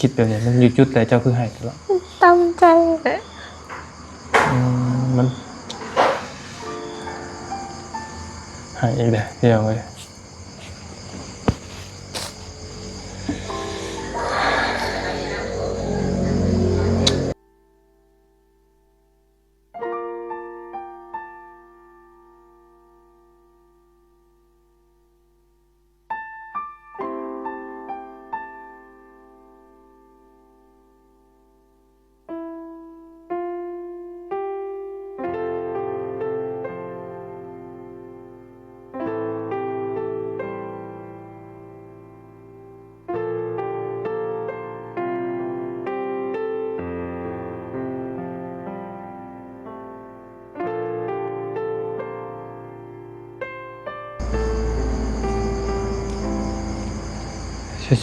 ຄິດແບບໃດ? ມັນຢູ່ຈຸດໃດເຈົ້າຄືໄຫ້ຕະຫຼອດ? ຕາມໃຈແຫຼະ. ອືມ ມັນໄຫ້ອີກແຫຼະ ພີ່ນ້ອງເອີຍ.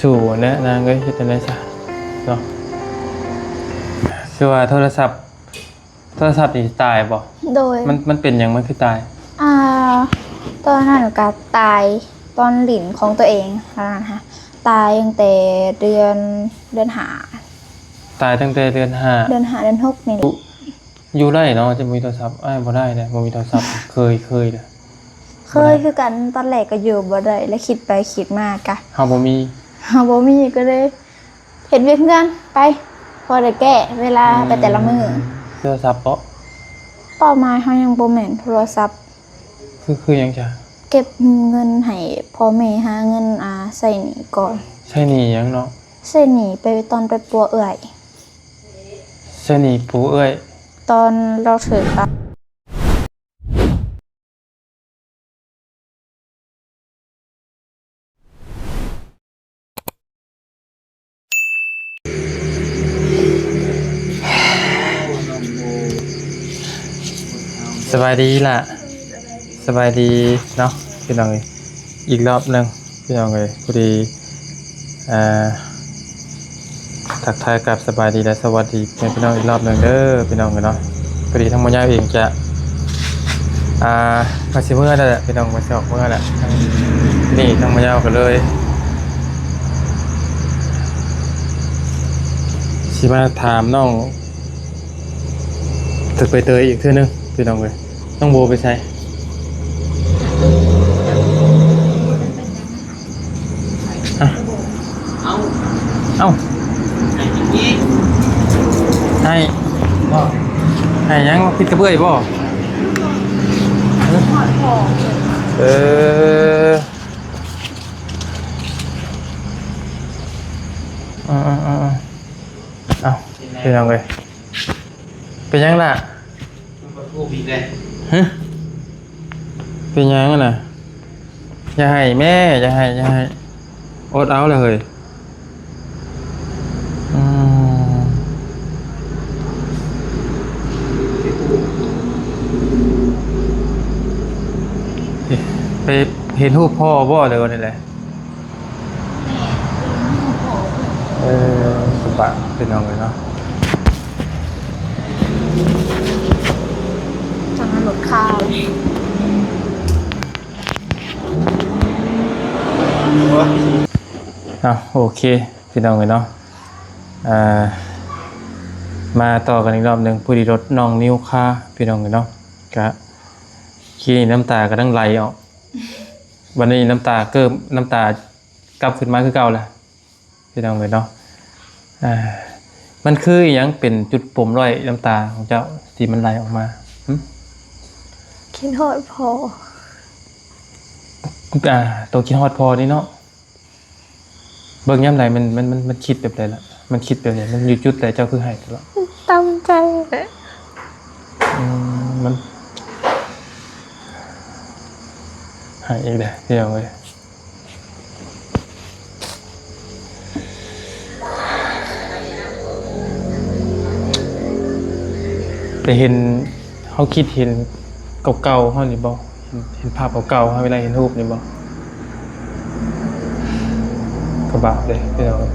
ສູ້ໆແຫຼະນາງເອີຍ ເຮັດຈັ່ງໃດຊະເນາະ. ຄືວ່າໂທລະສັບ ໂທລະສັບນີ້ຕາຍບໍ່? ໂດຍ. ມັນ ມັນເປັນຫຍັງ ມັນຄືຕາຍ? ອ່າ ຕອນນັ້ນກະຕາຍຕອນຫຼິ້ນຂອງຕົວເອງ ຕອນນັ້ນຫະ ຕາຍຕັ້ງແຕ່ເດືອນ ເດືອນຫ້າ. ຕາຍຕັ້ງແຕ່ເດືອນຫ້າ ເດືອນຫ້າ ເດືອນຫົກນີ້ແຫຼະ. ຢູ່ໄດ້ເນາະ ຈະບໍ່ມີໂທລະສັບ? ອ້າຍບໍ່ໄດ້ເດ້ ບໍ່ມີໂທລະສັບ. ເຄີຍ ເຄີຍເດ້ ເຄີຍຄືກັນ. ຕອນແລກກໍຢູ່ບໍ່ໄດ້ ແລ້ວຄິດໄປຄິດມາກະ ເຮົາບໍ່ມີ ເຮົາບໍ່ມີກໍເລີຍ ເຮັດວຽກເຮືອນໄປ ພໍໄດ້ແກ້ເວລາໄປແຕ່ລະມື້. ໂທລະສັບເບາະ? ເປົ້າໝາຍເຮົາຍັງບໍ່ແມ່ນໂທລະສັບ. ຄື ຄືຫຍັງຈະ? ເກັບເງິນໃຫ້ພໍ່ແມ່ ຫາເງິນ ອ່າ ໃຊ້ໜີ້ກ່ອນ. ໃຊ້ໜີ້ຫຍັງເນາະ? ໃຊ້ໜີ້ໄປຕອນໄປປົວເອື້ອຍ. ໃຊ້ໜີ້ປົວເອື້ອຍ? ຕອນລາວຖືກຕັດ. ສະບາຍດີລະ ສະບາຍດີເນາະ ພີ່ນ້ອງເອີຍ ອີກລອບໜຶ່ງ ພີ່ນ້ອງເອີຍ. ພໍດີ ອ່າ ທັກທາຍກັບສະບາຍດີ ແລະ ສະຫວັດດີແມ່ພີ່ນ້ອງອີກລອບໜຶ່ງເດີ ພີ່ນ້ອງເອີຍເນາະ. ພໍດີທາງໝໍຍາວເອງຈະ ອ່າ ວ່າຊິເມືອແລ້ວແຫຼະ ພີ່ນ້ອງ ວ່າຊິອອກເມືອແລ້ວ. ນີ້ທາງໝໍຍາວກໍເລີຍຊິມາຖາມນ້ອງ ຖືກໃບເຕີຍອີກເທື່ອໜຶ່ງ ພີ່ນ້ອງເອີຍ. ນ້ອງໂບໄປໃສ? ອະ ເອົ້າ ເອົ້າ ໃຫ້ ໃຫ້ຫຍັງ? ຜິດກັບເອື້ອຍບໍ່? ເອີ ເອີ ເອີ ເອົ້າ ເອົ້າ ເອົ້າ ພີ່ນ້ອງເອີຍ ເປັນຫຍັງລະ? ຮະ? ເປັນຫຍັງຫັ້ນນະ? ຢ່າໄຫ້ແມ່ ຢ່າໄຫ້ ຢ່າໄຫ້ ອົດເອົາລະເຮີ້ຍ. ອືມ ໄປເຫັນຮູບພໍ່ບໍ່ ຫຼືວ່າແນວໃດ? ເອີ ສະບາຍ ພີ່ນ້ອງເອີຍເນາະ ຈັ່ງລົດຄາເລີຍ. ເອົາ ໂອເຄ ພີ່ນ້ອງເອີຍເນາະ ອ່າ ມາຕໍ່ກັນອີກລອບໜຶ່ງ. ພໍດີລົດນ້ອງນິວຄາ ພີ່ນ້ອງເອີຍເນາະ ກະ ກີ້ນີ້ນ້ຳຕາກຳລັງໄຫຼອອກ ບັດນີ້ນ້ຳຕາເກີບ ນ້ຳຕາກັບຂຶ້ນມາຄືເກົ່າລະ ພີ່ນ້ອງເອີຍເນາະ. ອ່າ ມັນຄືອີ່ຫຍັງເປັນຈຸດປົມດ້ອຍນ້ຳຕາຂອງເຈົ້າທີ່ມັນໄຫຼອອກມາ? ຫຶ? ຄິດຮອດພໍ່. ອ່າ ໂຕຄິດຮອດພໍ່ນີ້ເນາະ. ເບິ່ງຍາມໃດມັນ ມັນ ມັນ ມັນຄິດແບບໃດລະ? ມັນຄິດແບບໃດ? ມັນຢູ່ຈຸດໃດເຈົ້າຄືໄຫ້ຕະຫຼອດ? ຕາມໃຈແຫຼະ. ອືມ ມັນໄຫ້ອີກແລ້ວ ພີ່ນ້ອງເອີຍ. ໄປເຫັນ ເຮົາຄິດເຫັນເກົ່າໆເຮົານີ້ບໍ່? ເຫັນ ເຫັນພາບເກົ່າໆເຮົາເວລາເຫັນຮູບນີ້ບໍ່? ກະບາບເດ້ ພີ່ນ້ອງເອີຍ.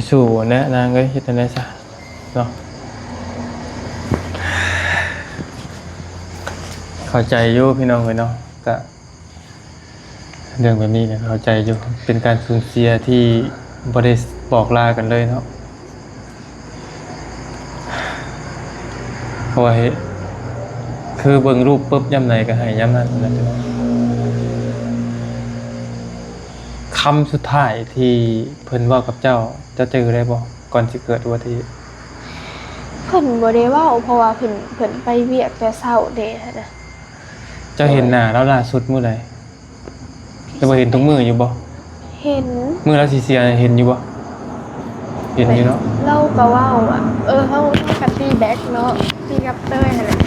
ສູ້ໆແຫຼະນາງເອີຍ ເຮັດຈັ່ງໃດຊະເນາະ. ເຂົ້າໃຈຢູ່ ພີ່ນ້ອງເອີຍເນາະ ກະ ເລື່ອງແບບນີ້ນະ ເຂົ້າໃຈຢູ່ ເປັນການສູນເສຍທີ່ບໍ່ໄດ້ບອກລາກັນເລີຍເນາະ. ເພາະວ່າເຮັດ ຄືເບິ່ງຮູບປຶບ ຍາມໃດກໍໄຫ້ຍາມນັ້ນນະ. ຄຳສຸດທ້າຍທີ່ເພິ່ນເວົ້າກັບເຈົ້າ ເຈົ້າຈື່ໄດ້ບໍ່? ກ່ອນຊິເກີດອຸບັດຕິເຫດ. ເພິ່ນບໍ່ໄດ້ເວົ້າ ເພາະວ່າເພິ່ນ ເພິ່ນໄປວຽກແຕ່ເຊົ້າແດ່ຫັ້ນນະ. ເຈົ້າເຫັນໜ້າລາວລ່າສຸດມື້ໃດ? ແຕ່ວ່າເຫັນທຸກມື້ຢູ່ບໍ່? ເຫັນ. ມື້ລາວຊິເສຍເຫັນຢູ່ບໍ່? ເຫັນຢູ່ເນາະ. ລາວກໍເວົ້າວ່າ ເອີ ເຮົາ ເຮົາກໍຕີແບັກເນາະ ຕີກັບເຕີຍຫັ້ນແຫຼະ.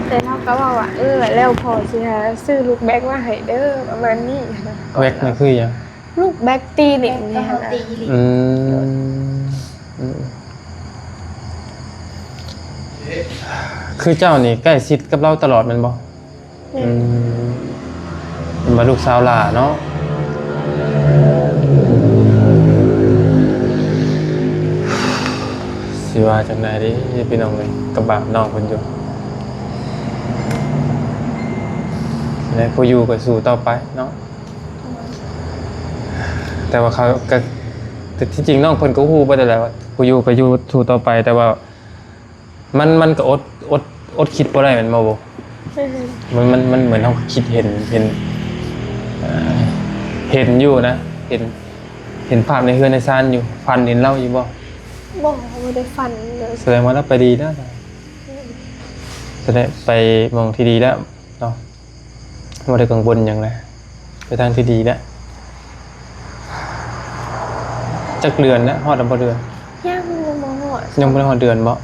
ແຕ່ລາວກໍເວົ້າວ່າ ເອີ ແລ້ວພໍ່ຊິຫາຊື້ລູກແບັກມາໃຫ້ເດີ ປະມານນີ້. ແບັກນີ້ຄືຫຍັງ? ລູກແບັກຕີຫຼິ້ນນີ້ຫັ້ນນະ. ອືມ ອືມ ຄືເຈົ້ານີ້ໃກ້ຊິດກັບລາວຕະຫຼອດແມ່ນບໍ່? ແມ່ນ. ອືມ ເປັນວ່າລູກສາວຫຼ້າເນາະ. ຊິວ່າຈັ່ງໃດເດພີ່ນ້ອງເອີຍ ກໍບາບນ້ອງເພິ່ນຢູ່. ແລະ ຜູ້ຢູ່ກໍສູ້ຕໍ່ໄປເນາະ. ແຕ່ວ່າເຂົາກໍ ແຕ່ທີ່ຈິງນ້ອງເພິ່ນກໍຮູ້ເບິດແລ້ວແຫຼະວ່າ ຜູ້ຢູ່ກໍຢູ່ ສູ້ຕໍ່ໄປ ແຕ່ວ່າມັນ ມັນກໍອົດ ອົດ ອົດຄິດບໍ່ໄດ້ແມ່ນບໍ່? ແມ່ນ. ມັນ ມັນ ມັນເໝືອນເຮົາຄິດເຫັນ ເຫັນ ເອີ່ ເຫັນຢູ່ນະ ເຫັນ ເຫັນພາບໃນເຮືອນໃນຊານຢູ່. ຝັນເຫັນລາວຢູ່ບໍ່? ບໍ່ ບໍ່ໄດ້ຝັນເລີຍ. ສະແດງວ່າລາວໄປດີແລ້ວ. ແມ່ນ. ສະແດງໄປໝ່ອງທີ່ດີແລ້ວເນາະ. ບໍ່ໄດ້ກັງວົນຫຍັງແຫຼະ ໄປທາງທີ່ດີແລ້ວ. ຈັກເດືອນແລ້ວ? ຮອດແລ້ວບໍ່ເດືອນ? ຍັງ ຍັງບໍ່ຮອດ. ຍັງບໍ່ໄດ້ຮອດເດືອນບໍ? ໂດຍ.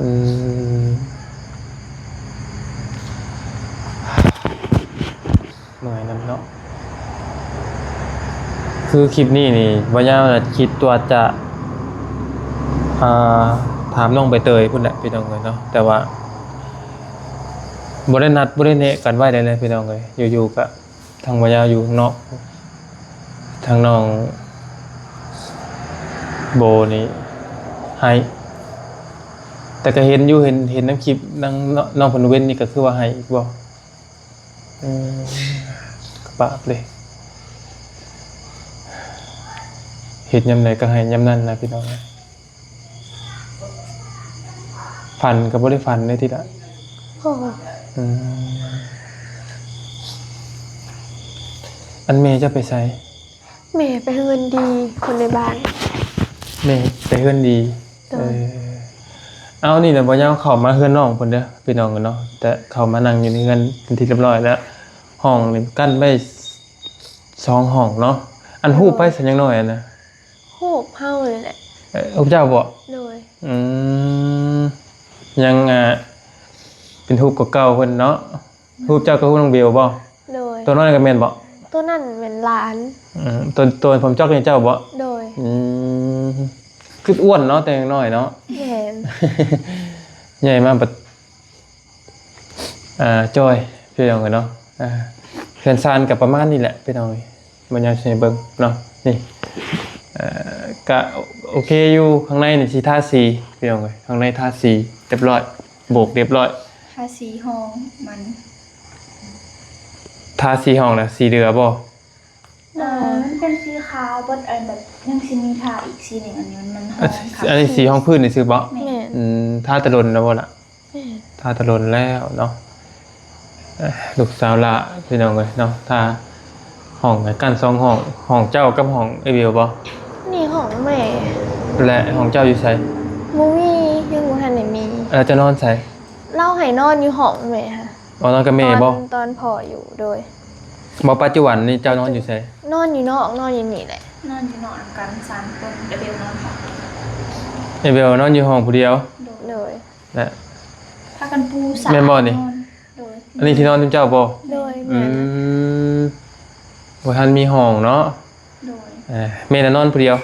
ອືມ ເມື່ອຍນຳເນາະ. ຄືຄລິບນີ້ນີ້ ບໍ່ຍາວນະ ຄິດວ່າຈະ ອ່າ ຖາມນ້ອງໃບເຕີຍພຸ້ນແຫຼະ ພີ່ນ້ອງເອີຍເນາະ ແຕ່ວ່າ ບໍ່ໄດ້ນັດ ບໍ່ໄດ້ແນະກັນໄວ້ໃດເລີຍ ພີ່ນ້ອງເອີຍ. ຢູ່ໆ ກະທາງບ່າວຍາວຢູ່ຂ້າງນອກ ທາງນ້ອງໂບນີ້ໄຫ້ ແຕ່ກະເຫັນຢູ່ ເຫັນ ເຫັນນຳຄລິບ ນາງ ນ້ອງເພິ່ນເວັນນີ້ ກະຄືວ່າໄຫ້ອີກບໍ່? ເອີ ກະບາບເດ້ ເຮັດຍາມໃດກະໄຫ້ຍາມນັ້ນນະ ພີ່ນ້ອງ. ຝັນກໍບໍ່ໄດ້ຝັນເລີຍຕິລະ? ບໍ່. ອືມ ອັນແມ່ເຈົ້າໄປໃສ? ແມ່ໄປເຮືອນດີ ຄົນໃນບ້ານ. ແມ່ໄປເຮືອນດີ. ໂດຍ. ເອີ ເອົາ ນີ້ແຫຼະ ບ່າວຍາວເຂົ້າມາເຮືອນນ້ອງເພິ່ນເດີ ພີ່ນ້ອງເອີຍເນາະ ແຕ່ເຂົ້າມານັ່ງຢູ່ໃນເຮືອນເປັນທີ່ຮຽບຮ້ອຍແລ້ວ. ຫ້ອງນີ້ກັ້ນໄວ້ສອງຫ້ອງເນາະ. ອັນຮູບໃຜຊັ້ນ ຍັງນ້ອຍຫັ້ນນະ? ຮູບເຮົານີ້ແຫຼະ. ເອີ ຮູບເຈົ້າບໍ? ໂດຍ. ອືມ ຍັງ ອ່າ ເປັນຮູບເກົ່າໆ ເພິ່ນເນາະ. ຮູບເຈົ້າກັບຮູບນ້ອງເບວບໍ? ໂດຍ. ໂຕນ້ອຍນັ້ນກະແມ່ນບໍ? ໂຕນັ້ນແມ່ນຫຼານ. ອືມ ໂຕ ໂຕຜົມຈອກນີ້ເຈົ້າບໍ? ໂດຍ. ອືມ ຄືອ້ວນເນາະ ແຕ່ຍັງນ້ອຍເນາະ. ແມ່ນ. ໃຫຍ່ມາບັດ ອ່າ ຈ່ອຍ ພີ່ນ້ອງເອີຍເນາະ. ອ່າ ເຮືອນຊານກະປະມານນີ້ແຫຼະ ພີ່ນ້ອງເອີຍ ບໍ່ຢາກຊິໃຫ້ເບິ່ງເນາະ. ນີ້ ເອີ ກະໂອເຄຢູ່. ຂ້າງໃນນີ້ຊິທາສີ ພີ່ນ້ອງເອີຍ ຂ້າງໃນທາສີຮຽບຮ້ອຍ ໂບກຮຽບຮ້ອຍ. ທາສີຫ້ອງມັນ ທາສີຫ້ອງນະ ສີເຫຼືອບໍ? ເອີ ມັນເປັນສີຂາວເບິດ ອັນແບບ ຍັງຊິມີທາອີກສີໜຶ່ງ ອັນນີ້ມັນ ມັນຫ້ອງ ອັນນີ້ສີຫ້ອງພື້ນຊື່ໆບໍ? ແມ່ນ. ອືມ ທາແຕ່ດົນແລ້ວບໍລະ? ແມ່ນ. ທາແຕ່ດົນແລ້ວເນາະ. ເອີ ລູກສາວຫຼ້າ ພີ່ນ້ອງເອີຍເນາະ ທາຫ້ອງໃຫ້ກັນສອງຫ້ອງ. ຫ້ອງເຈົ້າກັບຫ້ອງເອື້ອຍເບວບໍ? ນີ້ຫ້ອງແມ່. ແລະ ຫ້ອງເຈົ້າຢູ່ໃສ? ບໍ່ມີ ຍັງບໍ່ທັນໄດ້ມີ. ແລ້ວເຈົ້ານອນໃສ? ລາວໃຫ້ນອນຢູ່ຫ້ອງແມ່ຫັ້ນ. ອໍ ນອນກັບແມ່ບໍ? ຕອນ ຕອນພໍ່ຢູ່. ໂດຍ. ບໍ່ ປັດຈຸບັນນີ້ເຈົ້ານອນຢູ່ໃສ? ນອນຢູ່ນອກ ນອນຢູ່ນີ້ແຫຼະ. ນອນຢູ່ນອກນຳກັນສາມຄົນ ເອື້ອຍເບວນອນຫ້ອງ ເອື້ອຍເບວນອນຢູ່ຫ້ອງຜູ້ດຽວ. ໂດຍ. ແລະ ພາກັນປູສາ ແມ່ນບໍ່ນີ້? ໂດຍ. ອັນນີ້ທີ່ນອນນຳເຈົ້າບໍ່? ໂດຍ. ອືມ ແມ່ນ. ບໍ່ທັນມີຫ້ອງເນາະ. ໂດຍ. ເອີ ແມ່ນະນອນຜູ້ດຽວ?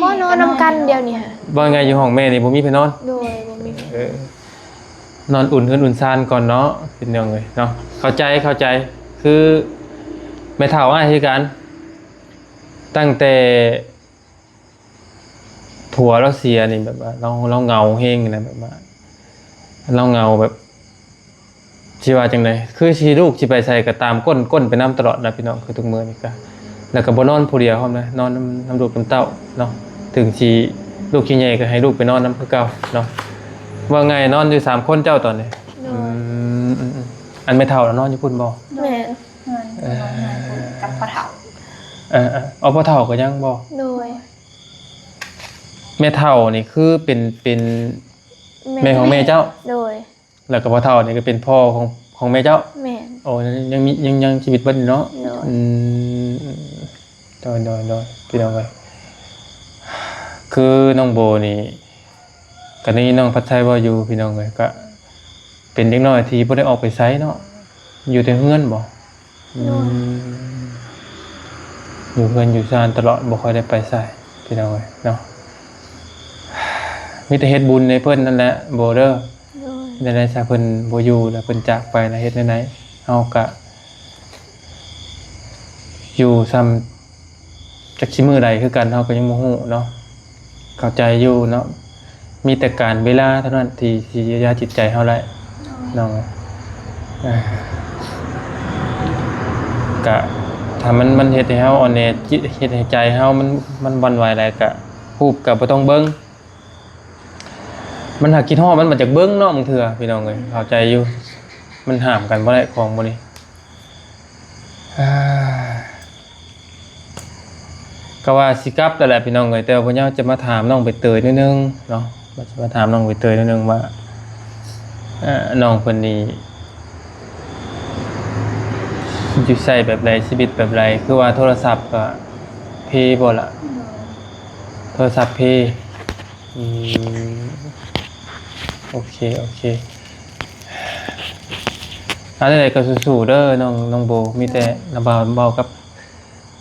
ບໍ່ ນອນນຳກັນດຽວນີ້ຫະ. ເວົ້າງ່າຍຢູ່ຫ້ອງແມ່ນີ້ບໍ່ມີໃຜນອນ? ໂດຍ ບໍ່ມີ. ເອີ ນອນອຸ່ນເຮືອນອຸ່ນຊານກ່ອນເນາະ ພີ່ນ້ອງເອີຍເນາະ. ເຂົ້າໃຈ ເຂົ້າໃຈ ຄືແມ່ເຖົ້າອ້າຍຄືກັນ ຕັ້ງແຕ່ ຜົວລາວເສຍນີ້ ແບບວ່າລາວ ລາວເຫງົາແຮງນະ ແບບວ່າລາວເຫງົາແບບ ຊິວ່າຈັ່ງໃດ ຄືຊິລູກຊິໄປໃສກໍຕາມກົ້ນ ກົ້ນໄປນຳຕະຫຼອດນະພີ່ນ້ອງ ຄືທຸກມື້ນີ້ກະ ແລ້ວກໍບໍ່ນອນຜູ້ດຽວພ້ອມນະ ນອນນຳ ນຳລູກນຳເຕົ້າເນາະ ເຖິງຊິລູກຊິໃຫຍ່ກໍໃຫ້ລູກໄປນອນນຳຄືເກົ່າເນາະ ວ່າໄງນອນຢູ່ສາມຄົນເຈົ້າຕອນນີ້. ໂດຍ. ອືມ ອັນແມ່ເຖົ້ານະນອນຢູ່ພຸ້ນບໍ່? ແມ່ນ. ເອີ ກັບພໍ່ເຖົ້າ. ເອີໆ ເອົາ ພໍ່ເຖົ້າກໍຍັງບໍ່? ໂດຍ. ແມ່ເຖົ້ານີ້ຄືເປັນ ເປັນແມ່ຂອງແມ່ເຈົ້າ? ໂດຍ. ແລ້ວກໍພໍ່ເຖົ້ານີ້ກໍເປັນພໍ່ຂອງ ຂອງແມ່ເຈົ້າ? ແມ່ນ. ໂອ້ ຍັງມີ ຍັງ ຍັງຊີວິດເບິດເນາະ? ໂດຍ. ອືມ ໂດຍໆ ໂດຍ ພີ່ນ້ອງເອີຍ ຄືນ້ອງໂບນີ້ ກໍໄດ້ຍິນນ້ອງພັດໄຊເວົ້າຢູ່ ພີ່ນ້ອງເອີຍ ກໍເປັນເດັກນ້ອຍທີ່ບໍ່ໄດ້ອອກໄປໃສເນາະ ຢູ່ແຕ່ເຮືອນບໍ? ໂດຍ. ອືມ ຢູ່ເຮືອນຢູ່ຊານຕະຫຼອດ ບໍ່ຄ່ອຍໄດ້ໄປໃສ ພີ່ນ້ອງເອີຍເນາະ ມີແຕ່ເຮັດບຸນໃຫ້ເພິ່ນນັ້ນແຫຼະ ໂບເດີ. ໂດຍ. ແນວໃດຊະ ເພິ່ນບໍ່ຢູ່ແລ້ວ ເພິ່ນຈາກໄປແລ້ວ ເຮັດແນວໃດ ເຮົາກະຢູ່ຊ່ຳຈັກຊິມື້ໃດຄືກັນ ເຮົາກໍຍັງບໍ່ຮູ້ເນາະ ເຂົ້າໃຈຢູ່ເນາະ ມີແຕ່ການເວລາເທົ່ານັ້ນທີ່ ທີ່ຈະຢາຈິດໃຈເຮົາໄດ້. ໂດຍ. ເນາະ ເອີ ກະຖ້າມັນ ມັນເຮັດໃຫ້ເຮົາອ່ອນແອ ເຮັດໃຫ້ໃຈເຮົາມັນ ມັນຫວັ່ນໄຫວໄດ້ ກະຮູບກະບໍ່ຕ້ອງເບິ່ງ ມັນຫາກຄິດຮອດ ມັນບໍ່ຢາກເບິ່ງເນາະ ບາງເທື່ອ ພີ່ນ້ອງເອີຍ ເຂົ້າໃຈຢູ່ ມັນຫ້າມກັນບໍ່ໄດ້ຂອງໝູ່ນີ້. ກໍວ່າຊິກັບແລ້ວແຫຼະ ພີ່ນ້ອງເອີຍ ແຕ່ວ່າພວກເຮົາຈະມາຖາມນ້ອງໃບເຕີຍໜ້ອຍໜຶ່ງເນາະ ວ່າຈະມາຖາມນ້ອງໃບເຕີຍໜ້ອຍໜຶ່ງວ່າ ເອີ ນ້ອງເພິ່ນນີ້ຢູ່ໃຊ້ແບບໃດ ຊີວິດແບບໃດ ຄືວ່າໂທລະສັບກໍເພບໍ່ລະ? ໂດຍ. ໂທລະສັບເພ. ອືມ ໂອເຄ ໂອເຄ ອັນໃດກໍສູ້ໆເດີນ້ອງ ນ້ອງໂບ ມີແຕ່ລະເວົ້າ ເວົ້າກັບ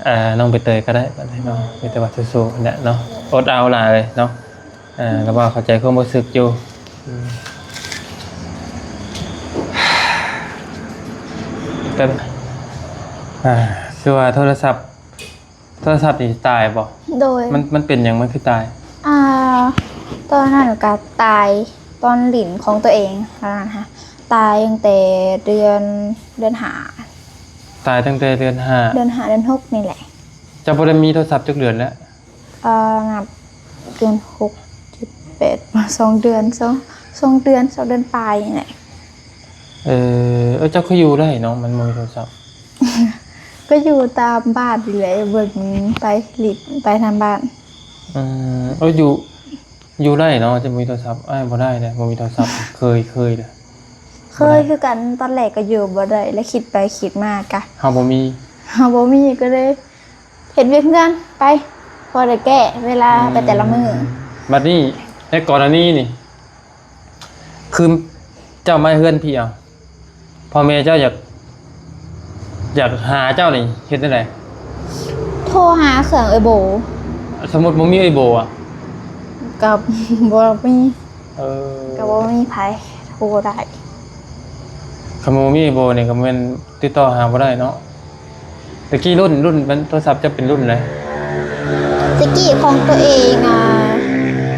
ເອີ ນ້ອງໃບເຕີຍກໍໄດ້ບັດນີ້ເນາະ ມີແຕ່ວ່າສູ້ໆຫັ້ນແຫຼະເນາະ ອົດເອົາຫຼາຍເນາະ ເອີ ລະເວົ້າເຂົ້າໃຈຄວາມຮູ້ສຶກຢູ່ ອືມ ແຕ່ ອ່າ ຄືວ່າໂທລະສັບ ໂທລະສັບນີ້ຕາຍບໍ່? ໂດຍ. ມັນ ມັນເປັນຫຍັງມັນຄືຕາຍ? ອ່າ ຕອນນັ້ນກະຕາຍຕອນຫຼິ້ນຂອງຕົວເອງ ຕອນນັ້ນຫະ ຕາຍຕັ້ງແຕ່ເດືອນ ເດືອນຫ້າ. ຕາຍຕັ້ງແຕ່ເດືອນຫ້າ ເດືອນຫ້າ ເດືອນຫົກນີ້ແຫຼະ. ເຈົ້າບໍ່ໄດ້ມີໂທລະສັບຈັກເດືອນແລ້ວ? ເອີ ນັບເດືອນຫົກ ເຈັດ ແປດ ສອງເດືອນ ສອງ ສອງເດືອນ ສອງເດືອນປາຍນີ້ແຫຼະ. ເອີ ເອີ ເຈົ້າຄືຢູ່ໄດ້ເນາະ ມັນບໍ່ມີໂທລະສັບ? ກໍຢູ່ຕາມບ້ານນີ້ແຫຼະ ເບິ່ງໄປຫຼິ້ນໄປຕາມບ້ານ. ອືມ ເອີ ຢູ່ ຢູ່ໄດ້ເນາະ ຈະບໍ່ມີໂທລະສັບ ອ້າຍບໍ່ໄດ້ເດ້ ບໍ່ມີໂທລະສັບ ເຄີຍ ເຄີຍເດ້ ເຄີຍຄືກັນ ຕອນແລກກໍຢູ່ບໍ່ໄດ້ ແລ້ວຄິດໄປຄິດມາກະ ເຮົາບໍ່ມີ ເຮົາບໍ່ມີ ກໍເລີຍເຮັດວຽກເຮືອນໄປ ພໍໄດ້ແກ້ເວລາໄປແຕ່ລະມື້. ອືມ ບັດນີ້ໃນກໍລະນີນີ້ ຄືເຈົ້າມາເຮືອນພີ້ ເອົາ ພໍ່ແມ່ເຈົ້າຢາກ ຢາກຫາເຈົ້ານີ້ເຮັດແນວໃດ? ໂທຫາເຄື່ອງເອື້ອຍໂບ. ສົມມຸດບໍ່ມີເອື້ອຍໂບອະ? ກໍບໍ່ມີ. ເອີ ກໍບໍ່ມີໃຜໂທໄດ້. ຄັນບໍ່ມີເອື້ອຍໂບນີ້ກໍແມ່ນຕິດຕໍ່ຫາບໍ່ໄດ້ເນາະ. ແຕ່ກີ້ລຸ້ນ ລຸ້ນ ມັນ ໂທລະສັບຈະເປັນລຸ້ນໃດ? ແຕ່ກີ້ຂອງຕົວເອງອະ